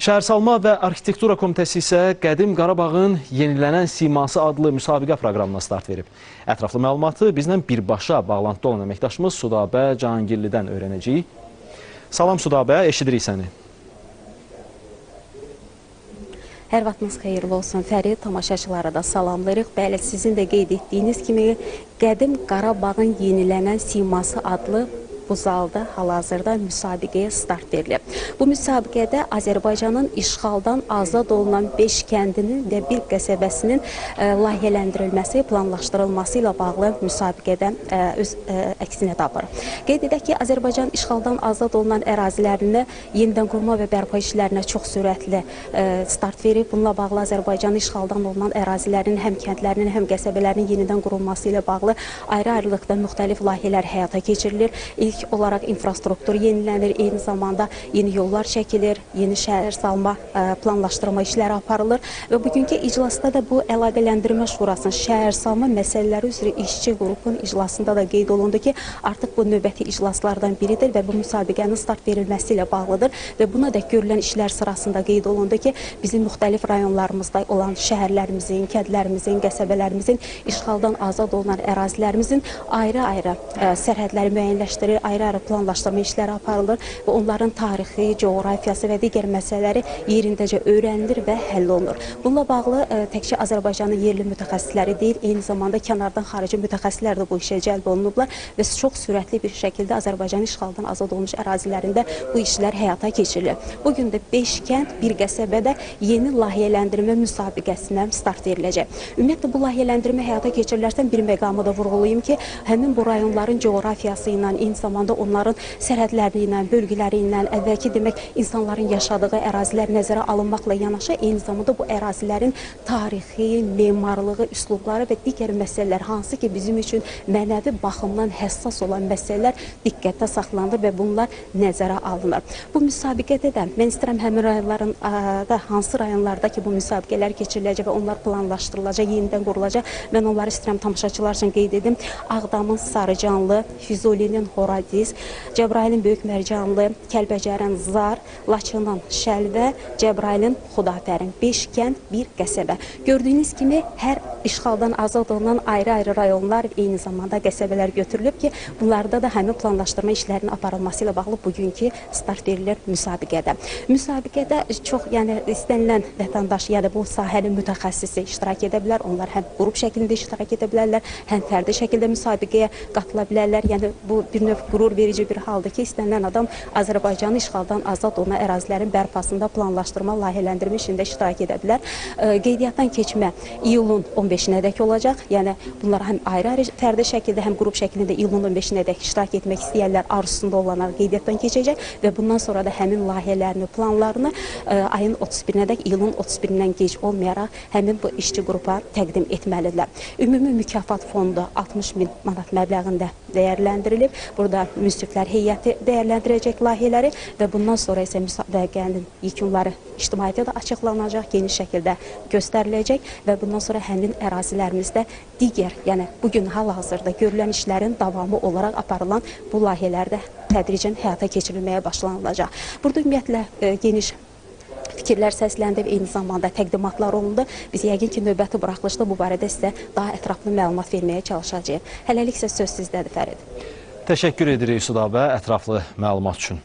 Şəhərsalma və Arxitektura Komitəsi isə Qədim Qarabağın Yenilənən Siması adlı müsabiqə proqramına start verib. Ətraflı məlumatı bizlə birbaşa bağlantıda olan əməkdaşımız Sudabə Cahangirlidən öyrənəcəyik. Salam Sudabə, eşidirik səni. Hər vaxtınız xeyirli olsun Fərid, tamaşaçılara da salamlayırıq. Bəli, sizin də qeyd etdiyiniz kimi Qədim Qarabağın Yenilənən Siması adlı bu zalda hal-hazırda müsabiqəyə start verilib. Bu müsabiqədə Azərbaycanın işğaldan azad olunan 5 kəndinin və bir qəsəbəsinin layihələndirilməsi, planlaşdırılması ilə bağlı müsabiqədə öz əksini tapır. Qeyd edək ki, Azərbaycan işğaldan azad olunan ərazilərini yenidən qurma və bərpa işlərinə çox sürətli start verib. Bununla bağlı Azərbaycan işğaldan olunan ərazilərinin həm kəndlərinin, həm qəsəbələrinin yenidən qurulması ilə bağlı ayrı-ayrılıqda müxtəlif layihələr həyata keçirilir. İlk olaraq infrastruktur yenilənir, eyni zamanda yeni yollar çəkilir, yeni şəhər salma, planlaşdırma işləri aparılır və bugünkü iclasda da bu Əlaqələndirmə Şurasının şəhər salma məsələləri üzrə işçi qrupun iclasında da qeyd olundu ki, artıq bu növbəti iclaslardan biridir və bu müsabiqənin start verilməsi ilə bağlıdır və buna dək görülən işlər sırasında qeyd olundu ki, bizim müxtəlif rayonlarımızda olan şəhərlərimizin, kəndlərimizin, qəsəbələrimizin, işğaldan azad olunan ərazilərimizin ayrı-ayrı sərhədləri müəyyənləşdirilir, ayrı-ayrı planlaşdırma işləri aparılır və onların tarixi, coğrafiyası və digər məsələləri yerindəcə öyrənilir və həll olunur. Bununla bağlı təkcə Azərbaycanın yerli mütəxəssisləri deyil, eyni zamanda kənardan xarici mütəxəssislər də bu işə cəlb olunublar və çox sürətli bir şəkildə Azərbaycanın işğaldan azad olmuş ərazilərində bu işlər həyata keçirilir. Bugün də 5 kənd, bir qəsəbədə yeni layihələndirmə müsabiqəsinə start veriləcək. Ümumiyyətlə, bu layihələndirmə həyata keçirilərsə bir məqamı da vurğulayım ki, həmin bu rayonların coğrafiyası ilə, eyni zamanda onların sərhədləri ilə, bölgələri ilə, əvvəlki demək insanların yaşadığı ərazilər nəzərə alınmaqla yanaşı, eyni zamanda bu ərazilərin tarixi, memarlığı, üslubları və digər məsələlər, hansı ki bizim üçün mənəvi baxımdan həssas olan məsələlər diqqətdə saxlanılır və bunlar nəzərə alınır. Bu müsabiqədə də mən istəyirəm həmin rayonların da hansı rayonlarda ki bu müsabiqələr keçiriləcək və onlar planlaşdırılacaq, yenidən qurulacaq, mən onları istəyirəm tamaşaçılar üçün qeyd edim. Ağdamın Sarıcanlı, Füzulinin Horadiz, Cəbrayılın Böyük Mərcanlı, Kəlbəcərin Zar, Laçının Şəlvə, Cəbrayılın Xudafərin. 5 kənd, 1 qəsəbə. Gördüyünüz kimi hər işğaldan azad olunan ayrı-ayrı rayonlar, eyni zamanda qəsəbələr götürülüb ki, bunlarda da həmin planlaşdırma işlərinin aparılması ilə bağlı bugünkü start verilir müsabiqədə. Müsabiqədə çox, yəni istənilən vətəndaş, yəni bu sahənin mütəxəssisi iştirak edə bilər. Onlar həm qrup şəklində iştirak edə bilərlər, həm fərdi şəkildə müsabiqəyə qatıla bilərlər. Yəni bu bir növ qürur verici bir haldır ki, istənilən adam Azərbaycanın işğaldan azad olunan ərazilərin bərpasında planlaşdırma, layihələndirmə işində iştirak edə bilər. Qeydiyyatdan keçmə iyulun 15-nədək olacaq. Yəni bunlar həm ayrı-ayrı fərdi şəkildə, həm qrup şəklində iyulun 15-nədək iştirak etmək istəyənlər, arzusunda olanlar qeydiyyatdan keçəcək və bundan sonra da həmin layihələrini, planlarını ayın 31-nədək, iyulun 31-dən gec olmayaraq həmin bu işçi qrupa təqdim etməlidirlər. Ümumi mükafat fondu 60 min manat məbləğində dəyərləndirilib. Burada münsiflər heyəti dəyərləndirəcək layihələri və bundan sonra isə müsabiqənin yekunları ictimaiyyətə də açıqlanacaq, geniş şəkildə göstəriləcək və bundan sonra həmin ərazilərimizdə digər, yəni bugün hal-hazırda görülən işlərin davamı olaraq aparılan bu layihələr də tədricən həyata keçirilməyə başlanılacaq. Burada ümumiyyətlə geniş fikirlər səsləndi və eyni zamanda təqdimatlar olundu. Biz yəqin ki, növbəti buraxılışda bu barədə sizə daha ətraflı məlumat verməyə çalışacağıq. Hələlik isə söz sizdədir, Fərid. Təşəkkür edirik Sudabə, ətraflı məlumat üçün.